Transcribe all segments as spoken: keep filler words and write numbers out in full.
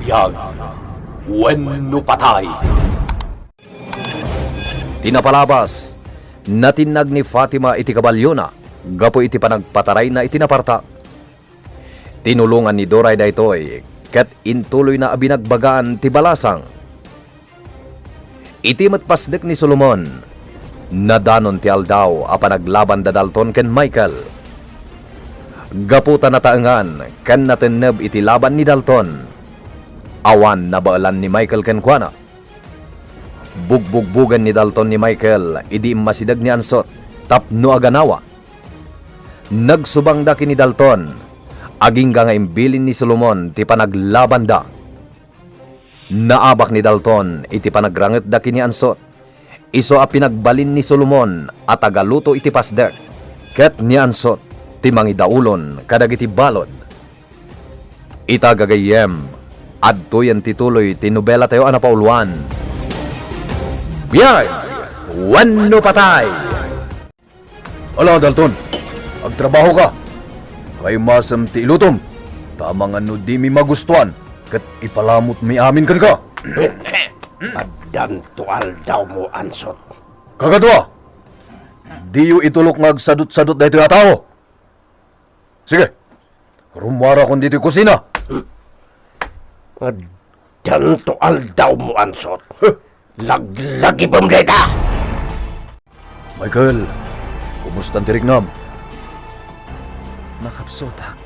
Biag wenno patay. Ti napalabas, natinnag ni Fatima iti kabalyona gapu iti panagpatarayna iti napartak. Tinulongan ni Doray daytoy ket intuloyna a binagbagaan ti balasang. Iti met pasdek ni Solomon, nadanon ti aldaw a panaglaban da Dalton ken Michael. Gapu ta nataengan ken natenneb iti laban ni Dalton, awan nabaelan ni Michael kenkuana. Bugbugbogen ni Dalton ni Michael idi immasideg ni Ansot tapno aganawa. Nagsubangda ken ni Dalton, agingga nga imbilin ni Solomon ti panaglabanda. Naabak ni Dalton iti panagrangetda ken ni Ansot, isu a pinagbalin ni Solomon a tagaluto iti pasdek, ket ni Ansot ti mangidaulon kadagiti balud. Ita gagayyem, adtoyen ti tuloy ti nobelatayo a napauluan. Biag wenno patay! Ala, Dalton, agtrabahoka. Kaimasem ti ilutom, ta amangan no dimi magustuan ket ipalamutmi amin kenka. Addanto aldawmo, Ansot. Kakadua, diyo itulok nga agsadutsadut daytoy a tao. Sige, rummuarakon ditoy kusina. Addanto aldawmo, Ansot. Laglagipem dayta! Michael, kumusta ti riknam? Nakapsutak,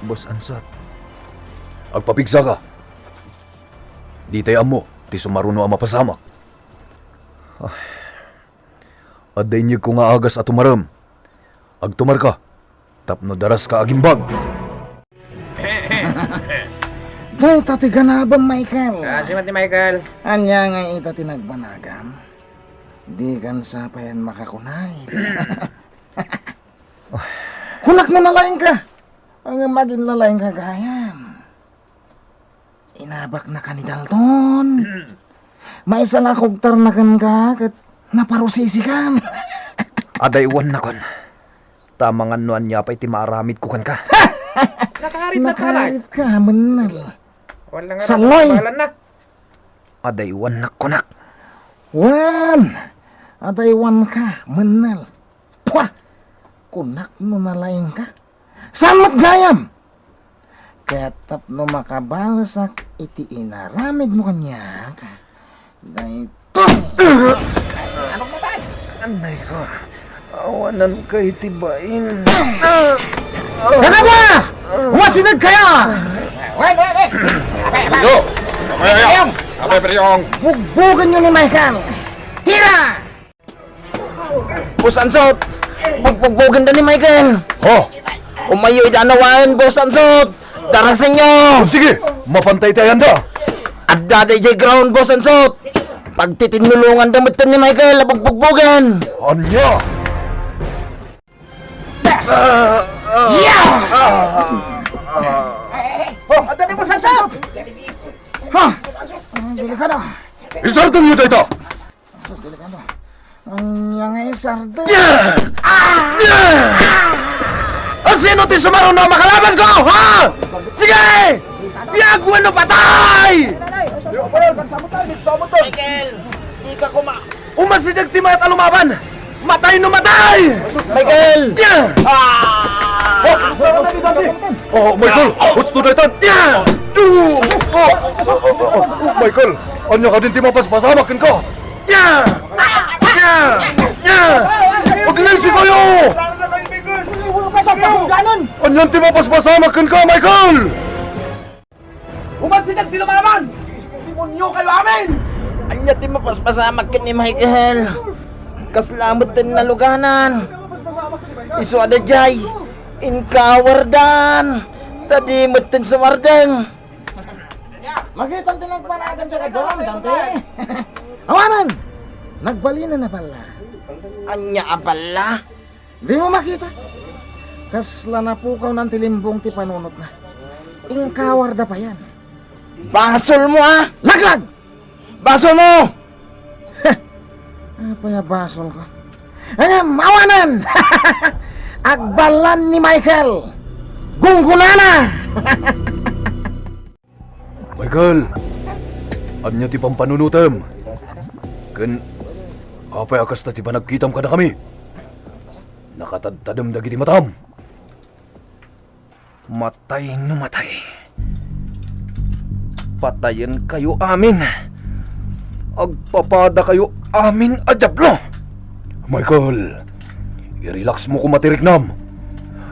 Boss Ansot. Agpapigsaka. Ditay ammo ti sumaruno a mapasamak. Ay. Adda inyegko nga agas a tumarem. Agtumarka tapno daraska agimbag. Dayta ti ganabem, Michael. Ah, siman ti Michael. Ania nga ita ti nagbanagam? Dikan sa payen makakuna iti. Kunak no nalaingka. Ngem aginlalaingka gayam. Inabaknaka ni Dalton. Maysa la a kugtarna kenka ket naparusisikan. Adaywanakon. Ta amangan no ania pay ti maaramidko kenka. Nakarit na ka, Nay. Nakarit ka, mennel. Wala nga Saloy. Balan na. Adaywanak kunak. Wen, adaywanka, mennel. Pwa! Kunak no nalaingka. Saan met gayam? Ket tapno makabalesak iti inaramidmo kaniak, daytoy. Anay ko, awananka iti bain. Kakadua! Umasidegkayo! Wen, wen, wen! Apay, apay! Yo! Apay, apay, Priong! Apay, Priong! Bugbogenyo ni Michael! Tira! Boss Ansot, bugbugbugenda ni Michael. Oh. Umayo ida nawaen, Boss Ansot. Darasenyo. Oh, sige, mapantay ti ayanda. Adda da idiay ground, Boss Ansot. Pagtitinnulonganda metten ni Michael a bugbugbogen. Ania? Yeah! Oh, adda ni Boss Ansot. Ha? Ang delikado. Isardengyo dayta. Sus, delikado. Ania nga isardeng? Yeah! Ah! Yeah! Asino ti sumaruno a makalabanko, ha? Sige! Biag wenno patay! Michael, di ka kuma- Umasideg ti mayat a lumaban! Matay no matay! Michael! Yeah! Ah! Oh, Michael! Husto daytan! Yeah! Oh, oh, oh, oh, oh, oh, Michael! Ania kadin ti mapaspasamak kenka? Yeah! Yeah! Yeah! Aglisi kayo! Ania ti mapaspasamak kenka, Michael? Umasideg ti lumaban! Demonyo kayo amin! Ania ti mapaspasamak ken ni Michael? Kasla metten naluganan. Isu a daydiay, inkawardan. Ta di metten sumardeng. Makitam ti nagpanagan diay kaduam, Dante. Awanen! Nagbalinen a balla. Ania a balla? Dimo makita? Kasla napukawnan ti limbong ti panunotna. Inkawarda payen. Basolmo, a! Laglag! Basolmo! Heh! Apay a basolko? Ngem, awanen! Agballan ni Michael! Gunggonana! Michael, ania ti pampanunotem? Ken apay a kasta ti panagkitam kadakami? Nakatadtadem dagiti matam. Matay no matay. Patayenkayo amin. Agpapadakayo amin a diablo. Michael, i-relax mo koma ti riknam.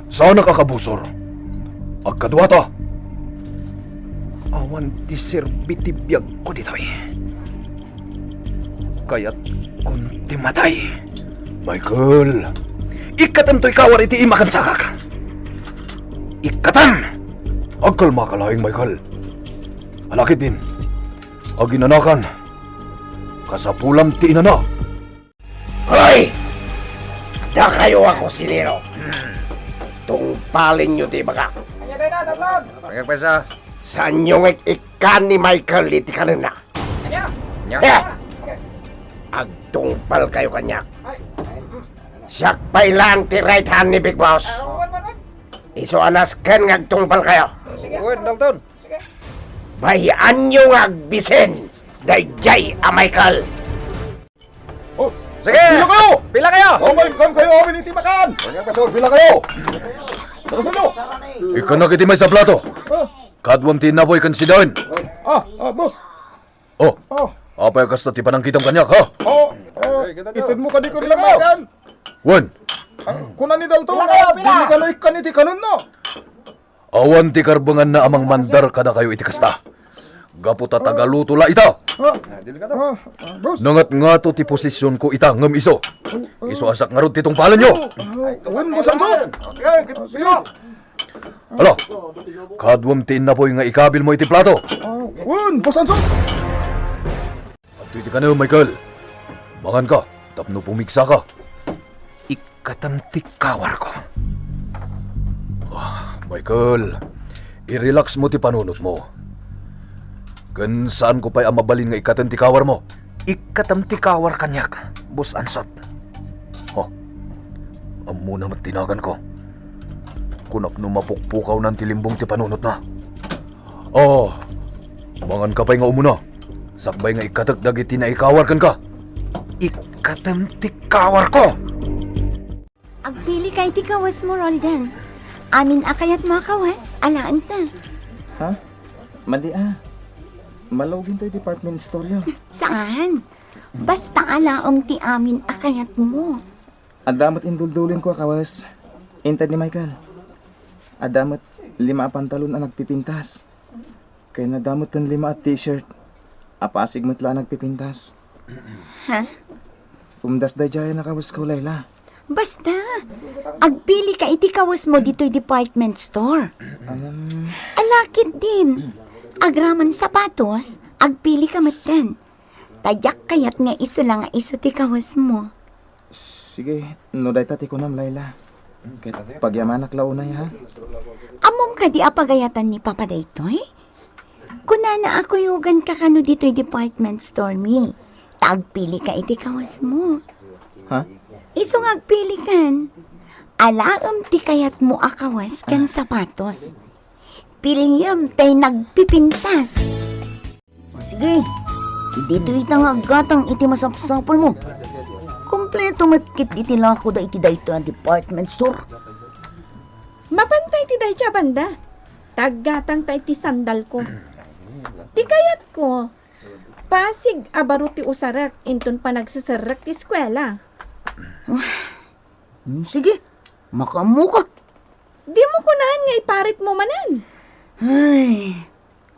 Saanak a kabusor. Agkaduata. Awan ti serbi ti biagko ditoy. Kayatkon ti matay. Michael. Ikkatem toy kawar iti imakan sakak. Ikkatem! Agkalmaka laeng, Michael. Alakid din. Aginanakan. Kasapulam ti inana. Hoy! Dakayo a kusinero. Hmm. Tungpalenyo ti ibagak. Agpaysa. Saanyo nga ik-, ikkan ni Michael iti kanenna? Ania? Eh! Agtungpalkayo kaniak. Siak pay laeng ti right hand ni Big Boss. Isu a nasken nga agtungpalkayo. Wen, Dalton. Bay-anyo nga agbisen daydiay a Michael. Oh, sige! Pila kayo? Pila kayo? Oh, may kan kayo, amin iti makan! Kanya ka, sir, pila kayo? Tara, sir, no? Ikkanak iti maysa a plato. Ah. Kaduam ti innapoy ken sidaen. Ah, ah, boss. Oh, oh. Apay a kasta ti panangkitam kaniak, ha? Oh, oh. Ited mo kadi ko lang makan. Wen. Ah, kuna ni Dalton, pila kayo, pila? Dili kano ikkan iti kanenna. Awan ti karbenganna a mangmandar kadakayo iti kasta. Gapu ta tagaluto la ita. Ah, ah, ah, boss. Nangatngato ti posisionko ita ngem isu. Isu a siak ngarud ti tungpalenyo. Ah, wen, boss Anson. Ah, sige. Hala, kaduam ti innapoy nga ikabilmo iti plato. Ah, wen, boss Anson. Adtoy ti kanem, Michael. Manganka tapno pumigsaka. Ikkatem ti kawarko. Ah, Michael, i-relax mo ti panunotmo. Ken saanko pay a mabalin nga ikkatem ti kawarmo. Ikkatem ti kawar kaniak, Boss Ansot. Oh, ammona met ti naganko. Kunak no mapukpukawnan ti limbong ti panunotna. Oh, manganka pay nga umuna. Sakbay nga ikkatek dagiti naikawar kenka. Ikkatem ti kawarko! Agpilika iti kawesmo, Roldan. Amin a kayatmo a kawes, alaenta. Ha? Madi a. Malugin toy department store-yo. Saan? Basta alaem ti amin a kayatmo. Adda met induldulinko a kawes. Inted ni Michael. Adda met lima a pantalon a nagpipintas. Ken adda met ten lima a t-shirt a pasig met la a nagpipintas. Ha? Umdas daydiay a kawesko, Laila. Basta, agpilika iti kawesmo ditoy department store. Um. Alakit din. Agraman sapatos, agpilika metten. Ta diak kayat nga isu la nga isu ti kawesmo. Sige, no dayta ti kunam, Laila. Ket pagyamanak la unay, ha? Ammom kadi a pagayatan ni Papa daytoy? Kunana a kuyoganka kano ditoy department store mi. Ta agpilika iti kawesmo. Ha? Isu nga agpilikan. Alaem ti kayatmo a kawes ken sapatos. Piliem tay nagpipintas. O, sige. Ditoy ita nga aggatang iti masapsapulmo. Kompleto met ket iti lakoda iti daytoy a department store. Mapanta iti dayta a banda. Ta aggatangta iti sandalko. Ti kayatko, pasig a baro ti usarek inton panagseserrek ti eskuela. Hmm, sige, makaammoka. Dimo kunaen nga iparitmo manen. Ay,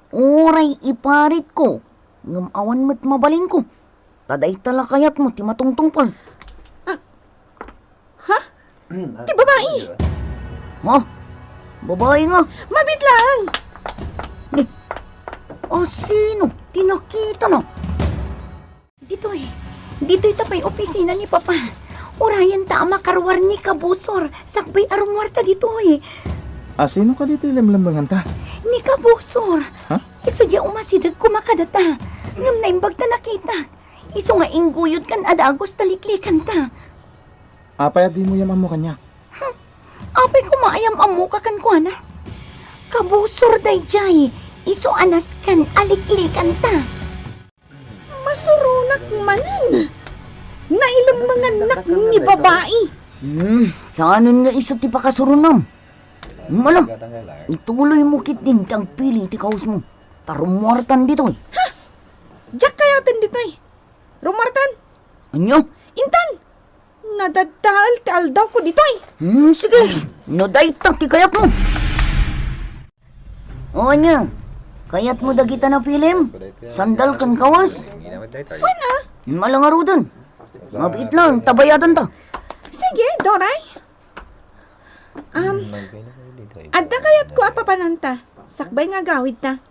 uray iparitko, ngem awan met mabalinko. Ta dayta la kayatmo ti matungtungpal. Ah. Ha? Ti babai? Ha? Babai nga? Mabit laeng. Ni, asino ti nakitana? Ditoy. Ditoy ta pay opisina ni Papa. Urayenta a makaruar ni Kabusor. Sakbay a rumuarta ditoy. Asino kadi ti lemlemmenganta? Ni Kabusor. Ha? Isu diay umasideg koma kadata. Ngem naimbag ta nakitak. Isu nga ingguyod kan a dagus ta liklikanta. Apay a dimo yam-ammo kaniak? Hmm. Apay koma a yam-ammoka kenkuana? Kabusor daydiay. Isu a nasken a liklikanta. Masuronak manen. Nailemmengannak nga babai. Hmm, saanen nga isu ti pakasuronam. Mala, ituloymo ketdin ti agpili iti kawesmo. Ta rummuartan ditoy. Ha? Diak kayaten ditoy. Rummuartan. Ania? Intan. Nadaddael ti aldawko ditoy. Hmm, sige. No dayta ti kayatmo. O, ania? Kayatmo dagita napilim? Sandal ken kawes? Wen a. Mala ngaruden. Mabiit lang, ta bayadanta. Sige, Doray. Um, adda kayatko a papananta. Sakbay nga agawidta.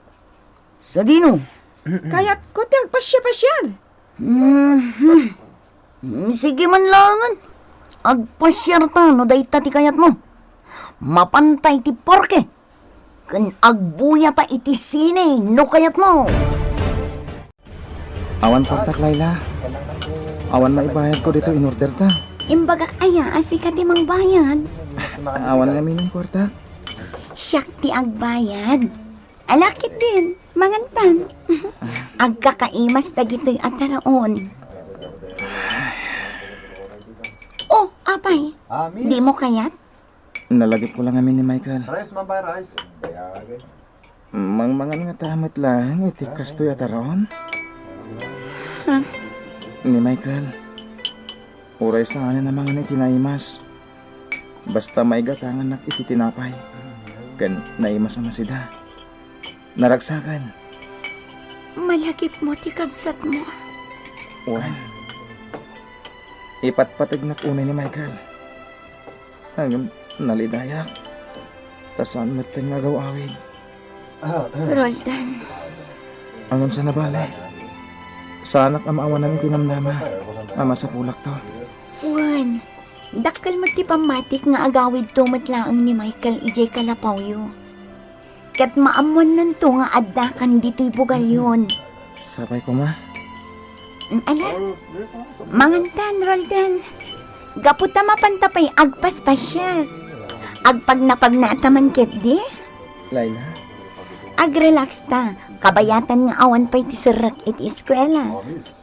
Sadino? Kayatko ti agpasiar-pasiar. Mhm. Mm, sige man laengen. Agpasiarta no dayta ti kayatmo. Mapanta iti parke. Ken agbuyata iti sine no kayatmo. Awan kuartak, Laila. Awan maibayadko ditoy inorderta. Imbagak aya a sika ti mangbayad? Awan ngamin kuartak. Siak ti agbayad. Ala ketdin, mangantan. Agkakaimas dagitoy a taraon. Oh, apay, dimo kayat? Nalagipko lang amin ni Michael. Rice, ma'am, pa, rice. Mangmangan ngata met laeng iti kastoy a taraon? Ni Michael, uray saanen a mangan iti naimas. Basta maigatangannak iti tinapay ken naimas a masida. Naragsakan. Malagipmo ti kabsatmo. Wen, ipatpategnak unay ni Michael. Ngem nalidayak, ta saan metten nga agaw-awid. Roldan. Ngem saan a bale, saanak a maawanan iti namnama a masapulakto. Wen, dakkel met ti pammatik nga agawidto met laeng ni Michael idiay kalapawyo. Ket maammuannanto nga addakan ditoy bugalyon. Sapay koma. Mm, ala? Mangantan, Roldan. Gapu ta mapanta pay agpaspasiar. Agpagnapagnata man ketdi? Laila? Agrelax ta. Kabayatan nga awan pay ti serrek iti eskuela.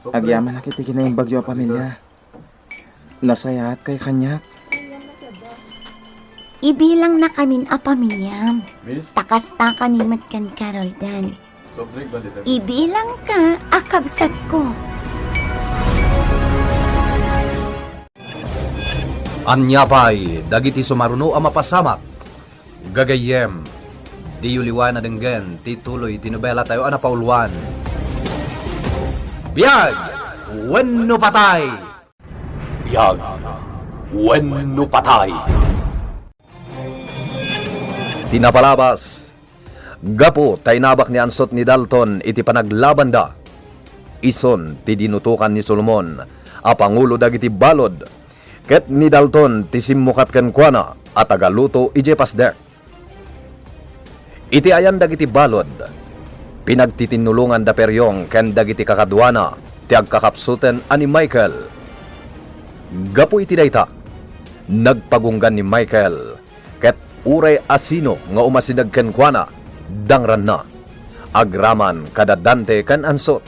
Agyamanak iti kinaimbagyo a pamilia. Nasayaatkay kaniak. Ibilangna kamin a pamiliam. Ta kasta kami met kenka, Roldan. Ibilangka a kabsatko. Ania pay dagiti sumaruno a mapasamak? Gagayyem, diyo liwan a denggen ti tuloy ti nobelatayo a napauluan, Biag wenno Patay! Biag wenno Patay! Ti napalabas, gapu ta inabak ni Ansot ni Dalton iti panaglabanda, isun ti dinutokan ni Solomon a pangulo dagiti balud, ket ni Dalton ti simmukat kenkuana a tagaluto idiay pasdek. Iti ayan dagiti balud, pinagtitinnulongan da Periong ken dagiti kakaduana ti agkakapsuten a ni Michael. Gapu iti dayta, nagpagunggan ni Michael, ket uray asino nga umasideg kenkuana, dangranna, agraman kada Dante ken Ansot.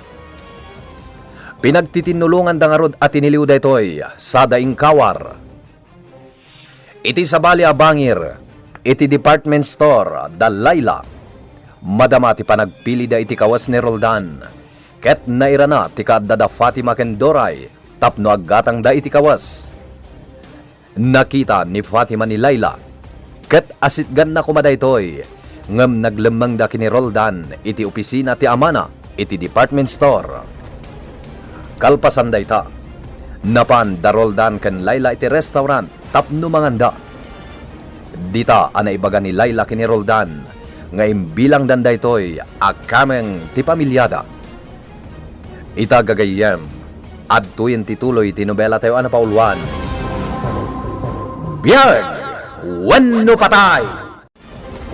Pinagtitinnulonganda ngarud a tiniliw daytoy sada inkawar. Iti sabali a bangir, iti department store da Laila, madama ti panagpilida iti kawes ni Roldan, ket nairana ti kaadda da Fatima ken Doray tapno aggatangda iti kawes. Nakita ni Fatima ni Laila, ket asitganna koma daytoy, ngem naglemmengda ken ni Roldan iti opisina ti amana iti department store. Kalpasan dayta, napan da Roldan ken Laila iti restaurant tapno manganda. Dita a naibaga ni Laila ken ni Roldan nga imbilangdan daytoy a kameng ti pamiliada. Ita gagayyem, adtoyen ti tuloy ti nobelatayo a napauluan, Biag wenno Patay!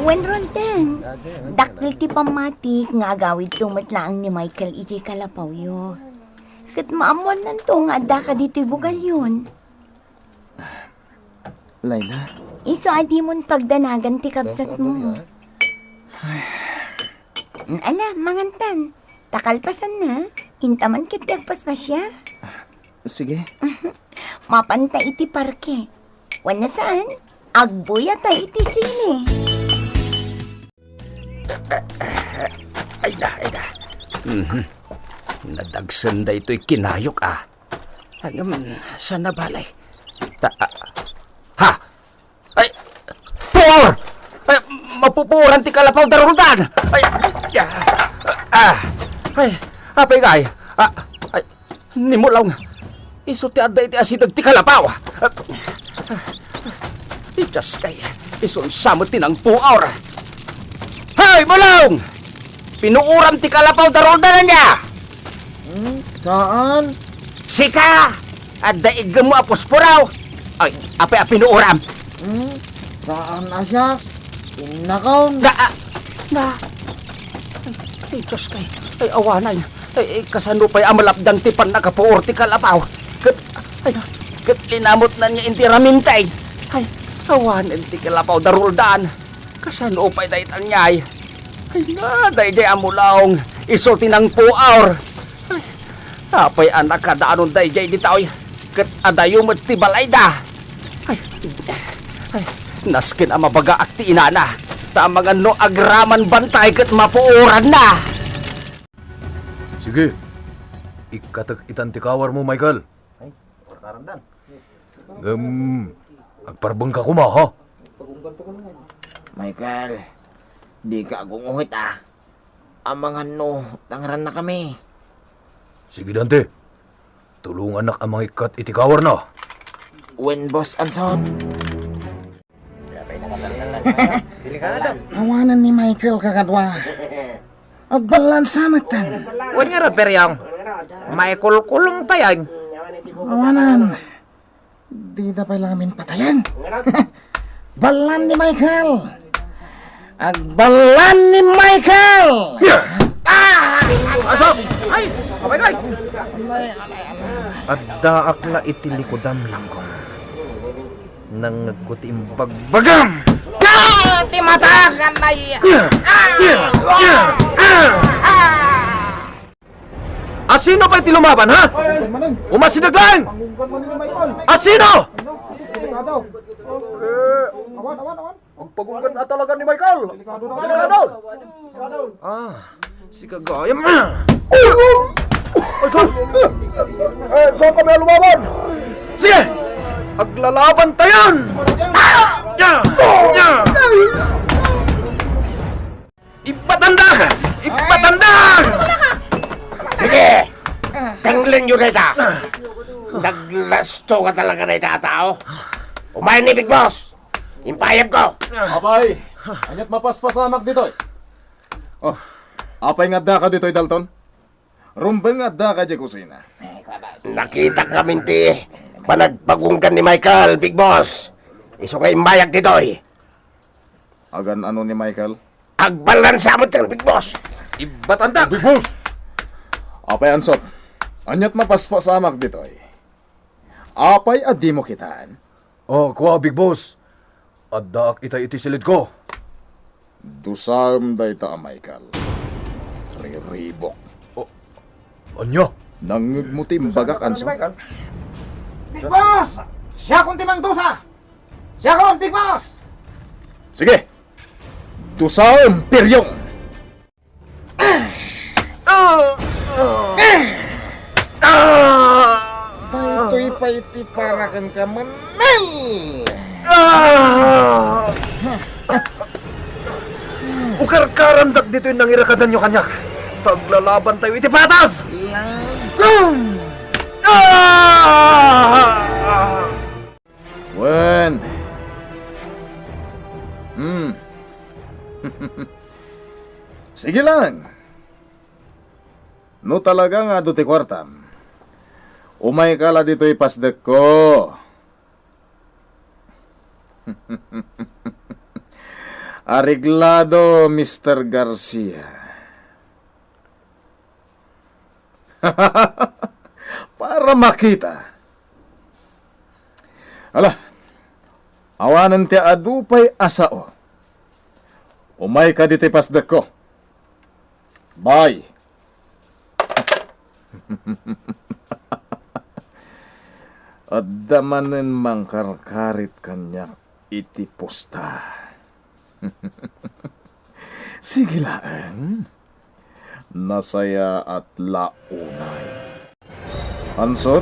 Wen Roldan, dakkel ti pammatik nga agawidto met laeng ni Michael idiay kalapawyo. Ket maammuannanto nga addaka ditoy bugalyon. Laila? Isu a dimon pagdanagan ti kabsatmo. Ay. Ala, mangantan. Ta kalpasanna, intaman ket ti agpaspasia. Sige. Mapanta iti parke. Wenno saan, agbuyata iti sine. Ay na, ay na. Mhm. Nadagsen daytoy kinayok, ah. Agam, sana balay. Ta, ah, ha? Ay, puor! Ay, mapupuoran ti kalapaw da Roldan! Ay, ya, ah, ay, apay ngay? Ah, ay, ni Mulong. Isu ti adda iti asideg ti kalapaw. Ah, Diyos kay, isu sa met ti nangpuor. Hay, Mulong! Pinuoram ti kalapaw da Roldan ania? Hmm, saan? Sika! Adda iggemmo a posporo! Ay, apay a pinuoram? Hmm, saan a siak? Innakon. Ga-, ah, ga-, ay, ay, Diyos kay, ay, awanan. Ay, ay, kasano pay a malapdan ti pannakapuor ti kalapaw? Ket, ay, na, ket linamutnan nga inti raminten. Ay, awanen ti kalapaw da Roldan. Kasano pay dayta aniay? Ay nga, daydiay a Mulong, isu ti nangpuor. Ay, apay a nakadanon daydiay ditoy, ket adayo met ti balayda. Ay, ay, nasken a mabagaak ti inana, ta amangan no agraman bantay ket mapuoranna. Sige, ikkatek itan ti kawarmo, Michael. Ay, ortaran dan. Ngem, agparbengka koma, ha? Michael, dika agunguhet, a. Amangan no, tangrannakami. Sige, Dante. Tulongannak a mangikkat iti kawarna. Wen, Boss Ansot. Delikado. Awanen ni Michael kakadua. Agballansa metten. Wen ngarud, Peryong. Maikulkulong pay, ay. Awanen. Dida pay la ngamin patayen. Ballan ni Michael. Agballan ni Michael. Ah! Asos! Ay! Apay ngay? Addaak la iti likudam, Langgong. Nangngegko ti imbagbagam! Ah! Ti mata, kanay! Asino pay ti lumaban, ha? Umasideg laeng! Asino? Agpagunggan a talaga ni Michael. Delikado. Ah, sika gayam. Ay, sus! Eh, saan kami a lumaban? Sige! Aglalaban tayon! Ah! Ya! Ya! Ipatandak! Ipatandak! Sige! Tanglenyo dayta! Naglasto ka talaga dayta a tao! Umayen ni Big Boss! Impayabko! Apay, ania't mapaspasamak ditoy? Oh, apay nga addaka ditoy, Dalton? Rumbeng nga addaka idiay kusina. Nakitak ngamin ti panagpagunggan ni Michael, Big Boss. Isu nga immayag ditoy. Agan-ano ni Michael? Agballansa metten, Big Boss. Ibatandak! Big Boss! Apay, Ansot, ania't mapaspasamak ditoy? Apay a dimo kitaan? Oh, kua, Big Boss. Addaak itay iti silidko. Dusaem dayta a Michael. Riribuk. Oh, ania? Nangngegmo ti imbagak, Ansot? Big Boss! Siakon ti mangdusa! Siakon, Big Boss! Sige! Dusaem, Peryong! Ah! Ah! Daytoy pay ti para kenka, Mennel! Ah! Ukarkarandak ditoy nangirakadanyo kaniak. Ta aglalabantayo iti patas! Langgong! Ah! Wen. Hmm. Sige lang. No talaga nga adu ti kuartam, umayka la ditoy pasdekko. Areglado, Mister Garcia. Para makita. Ala, awanen ti adu pay a sao. Umayka ditoy pasdekko. Bay! Adda manen mangkarkarit kaniak iti pusta. Sige laeng. Nasayaat la unay. Ansot,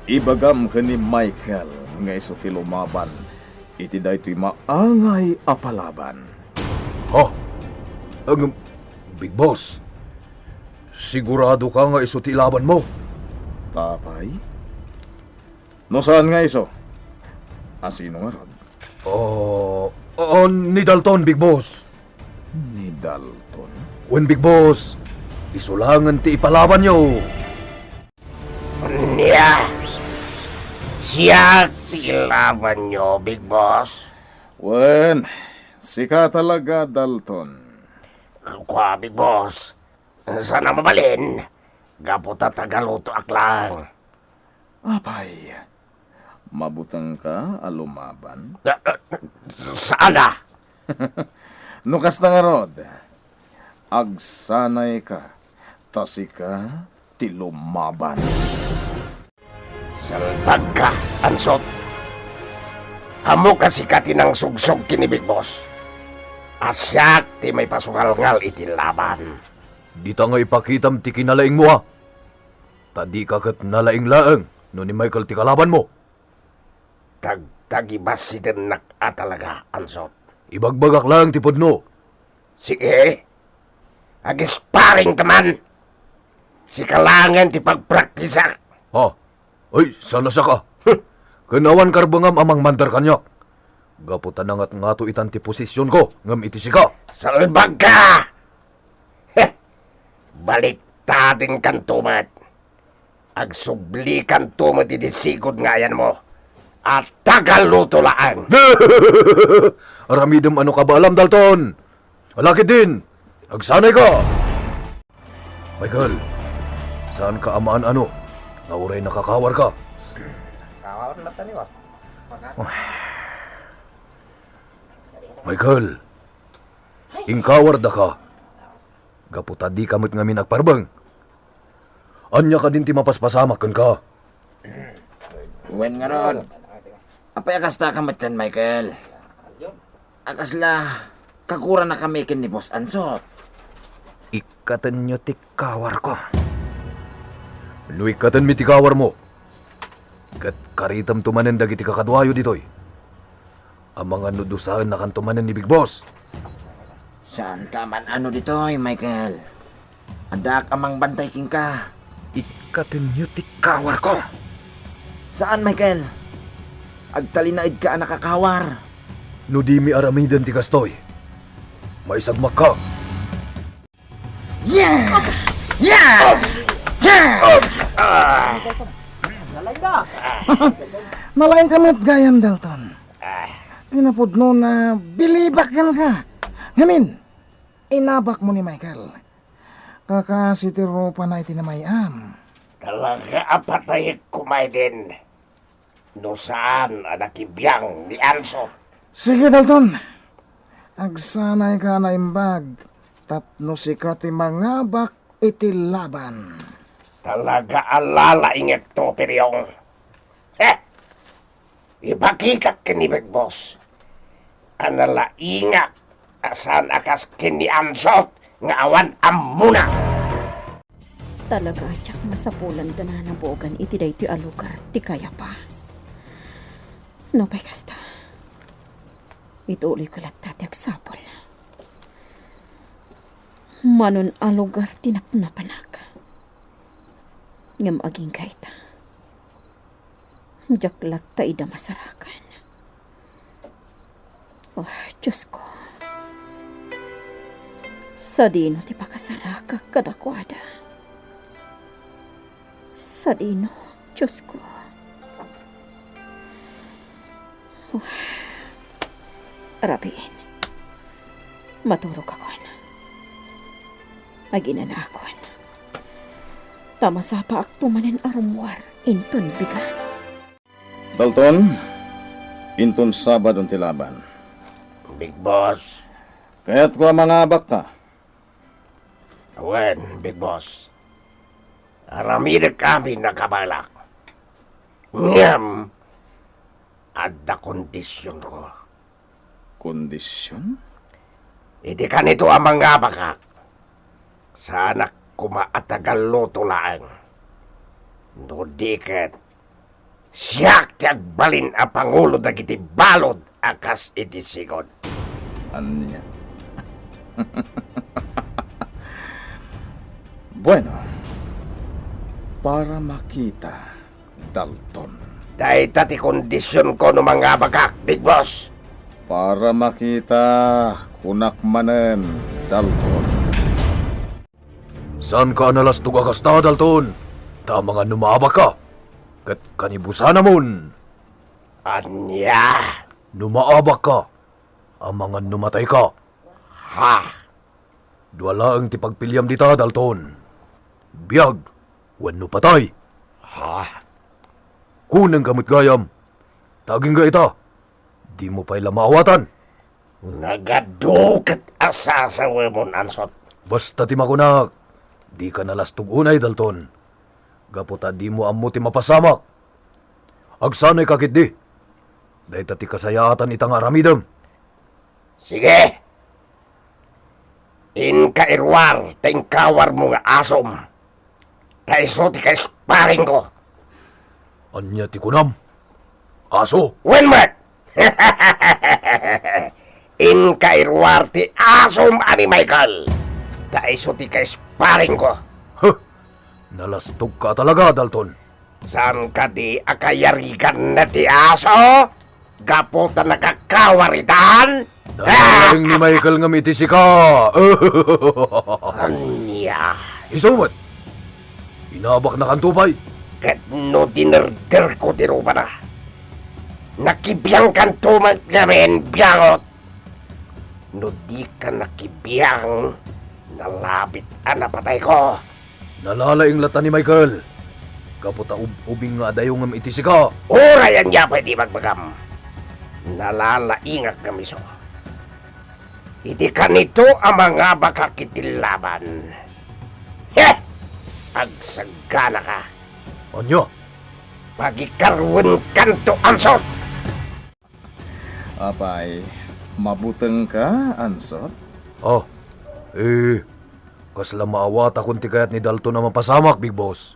ibagam ken ni Michael nga isu ti lumaban iti daytoy maangay a palaban. Ha? Ngem, Big Boss, sigurado ka nga isu ti ilaban mo? Apay? No saan nga isu, a sino ngarud? Ah, ah, ni Dalton, Big Boss. Ni Dalton? Wen, Big Boss, isu laengen ti ipalabanyo. Ania? Siak ti ilabanyo, Big Boss? Wen, sika talaga, Dalton. Kua, Big Boss. Saan a mabalin, gapu ta tagalutoak laeng. Apay, mabutengka a lumaban? Ah, ah, saan a? No kasta ngarud, agsanayka, ta sika ti lumaban. Salbagka, Ansot! Ammok a sika ti nangsugsog ken ni Big Boss a siak ti maipasungalngal iti laban. Dita nga ipakitam ti kinalaingmo, a? Ta dika ket nalaing laeng no ni Michael ti kalabanmo. Tagtagibasitennak a talaga, Ansot. Ibagbagak laeng ti pudno. Sige. Ag-sparring ta man. Sika laengen ti pagpraktisak. Ha? Ay, saan a siak, a? Hmm. Ken awan karbengam a mangmandar kaniak. Gapu ta nangatngato itan ti posisionko ngem iti sika. Salbagka! Heh! Baliktadenkanto met. Agsublikanto met iti sigud nga ayanmo a tagaluto laeng. Aramidem a no kabaalam, Dalton. Ala ketdin, agsanayka. Michael, saanka a maan-ano nga uray nakakawarka? Kawar na tani, wa. Michael, inkawardaka. Gapu ta dika met ngamin agparbeng. Ania kadin ti mapaspasamak kenka? Wen ngarud, apay a kastaka met ken Michael? A kasla kakuranakami ken ni Boss Ansot? Ikkatenyo ti kawarko. No ikkatenmi ti kawarmo, ket karitemto manen dagiti kakaduayo ditoy. Amangan no dusaennakanto manen ni Big Boss. Saanka a maan-ano ditoy, Michael. Addaak a mangbantay kenka. Ikkatenyo ti kawarko. Saan, Michael. Agtalinaedka a nakakawar. No dimi aramiden ti kastoy, maisagmakka. Yeah! Yeah! Yeah! Ah! Nalaingka met gayam, Dalton. Ti napudno na bilibak kenka. Ngamin, inabakmo ni Michael. Kakasi ti rupana iti namay-am. Talaga a patayek koma idin no saan a nakibiang ni Ansot. Sige, Dalton. Agsanayka a naimbag tapno sika ti mangabak iti laban. Talaga a lalaingekto, Piriong. Heh! Ipakitak ken ni Big Boss a nalaingak a saan a kas ken ni Ansot nga awan ammona. Talaga a diak masapulan ta nanabuogan iti daytoy a lugar ti kayapa. Nupay kasta, ituloyko latta ti agsapul. Manon a lugar ti napnapanak. Ngem agingga ita, diak latta ida masarakan. Oh, Diosko. Sadino ti pakasarakak kadakuada? Sadino, Diosko? Oh. Rabiin. Maturogakon. Aginanaakon. Ta masapaakto manen a rummuar inton bigat. Dalton, inton Sabado ti laban. Big Boss. Kayatko a mangabakka. Wen, Big Boss. Aramidek amin a kabaelak. Ngem, adda kondisionko. Kondision? Iti kanito a mangabakak, saanak koma a tagalluto laeng. No di ket, siak ti agbalin a pangulo dagiti balud a kas iti sigud. Ania? Bueno, para makita, Dalton. Dayta ti kondisionko no mangabakak, Big Boss. Para makita, kunak manen, Dalton. Saanka a nalastog a kasta, Dalton. Ta amangan no maabakka, ket kanibusanamon. Ania? No maabakka, amangan no matayka. Ha? Dua laeng ti pagpiliam dita, Dalton. Biag wenno patay. Ha? Kunenka met gayam. Ta agingga ita, dimo pay la maawatan. Nagadu ket a sasawemon, Ansot. Basta ti makunak, dika nalastog unay, Dalton. Gapu ta dimo ammo ti mapasamak. Agsanayka ketdi. Dayta ti kasayaatan ita nga aramidem. Sige. Inka iruar ta inkawarmo nga asom. Ta isu ti kaisparingko. Ania ti kunam? Aso? Wen met! Inka iruar ti asom a ni Michael. Ta isu ti kaisparingko. Huh! Nalastogka talaga, Dalton. Saan kadi a kayariganna ti aso? Gapu ta nakakawaritan? Nalaing ni Michael ngem iti sika. Ania? Isu met. Inabaknakanto pay. Ket no dinerderko ti rupana, nakibiangkanto met ngamin, biangot. No dika nakibiang, nalabit a napatayko. Nalalaing latta ni Michael, gapu ta ub-ubing nga adayongem iti sika. Uray ania pay ti ibagbagam, nalalaingak ngem isu. Iti kanito a mangabakak iti laban. He! Agsaganaka. Ania? Pagikarwenkanto, Ansot! Apay, mabutengka, Ansot? Ah, eh, kasla maawatakon ti kayat ni Dalton a mapasamak, Big Boss.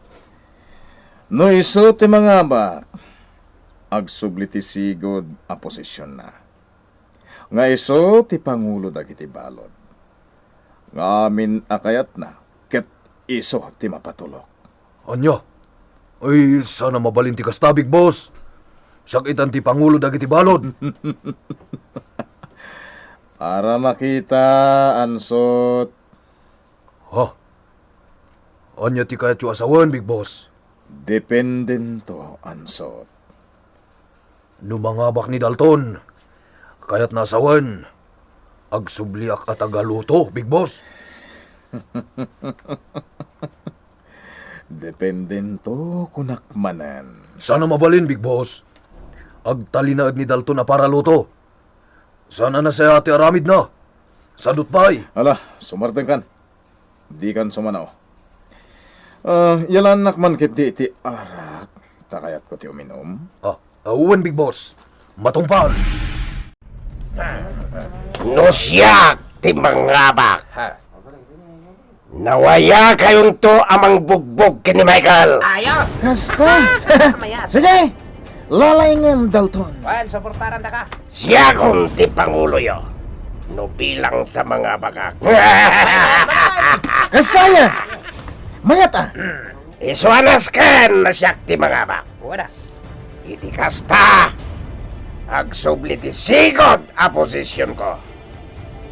No isu ti mangabak, agsubli ti sigud a posisionna. Nga isu ti pangulo dagiti balud. Ngamin a kayatna, ket isu ti mapatulok. Ania? Ay, saan a mabalin ti kasta, Big Boss. Siak itan ti pangulo dagiti balud. Para makita, Ansot. Ha? Ania ti kayatyo a sawen, Big Boss? Dependento, Ansot. No mangabak ni Dalton, kayatna a sawen, agsubliak a tagaluto, Big Boss. Dependento, kunak manen. Saan a mabalin, Big Boss. Agtalinaed ni Dalton a paraluto. Saan a nasayaat ti aramidna. Sadut pay. Ala, sumartengkan. Dikan sumano. Ah, yalannak man ketdi iti arak, ta kayatko ti uminom. Ah, ah, wen, Big Boss. Matungpal. No siak ti mangabak, nawayakayonto a mangbugbog ken ni Michael. Ayos! Kasta? Mayat. Sige! Lalaingem, Dalton. Wen, suportarandaka. Siakon ti panguloyo. No bilang ta mangabakak. Kasta aya? Mayat a. Isu a nasken a siak ti mangabak. Wala. Iti kasta, agsubli ti sigud a posisionko.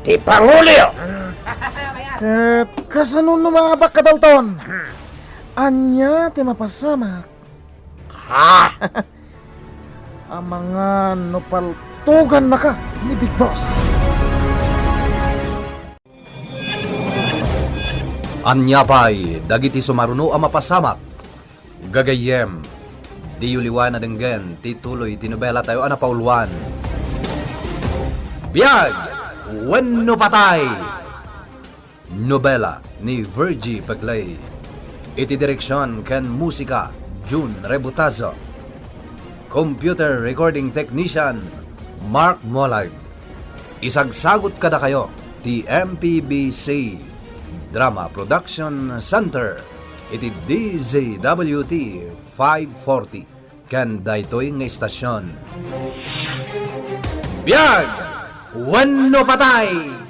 Ti panguloyo. Ket kasano no mangabakka, Dalton? Ania ti mapasamak? Ha? Amangan no paltogannaka ni Big Boss. Ania pay dagiti sumaruno a mapasamak? Gagayyem, diyo liwan a denggen ti tuloy ti nobelatayo a napauluan, Biag wenno Patay! Nobela ni Virgie Pegley. Iti direksion ken musika, Jun Rebutazo. Computer recording technician, Mark Molag. Isagsagut kadakayo ti M P B C Drama Production Center iti D Z W T five forty ken daytoy nga istasyon. Biag wenno patay!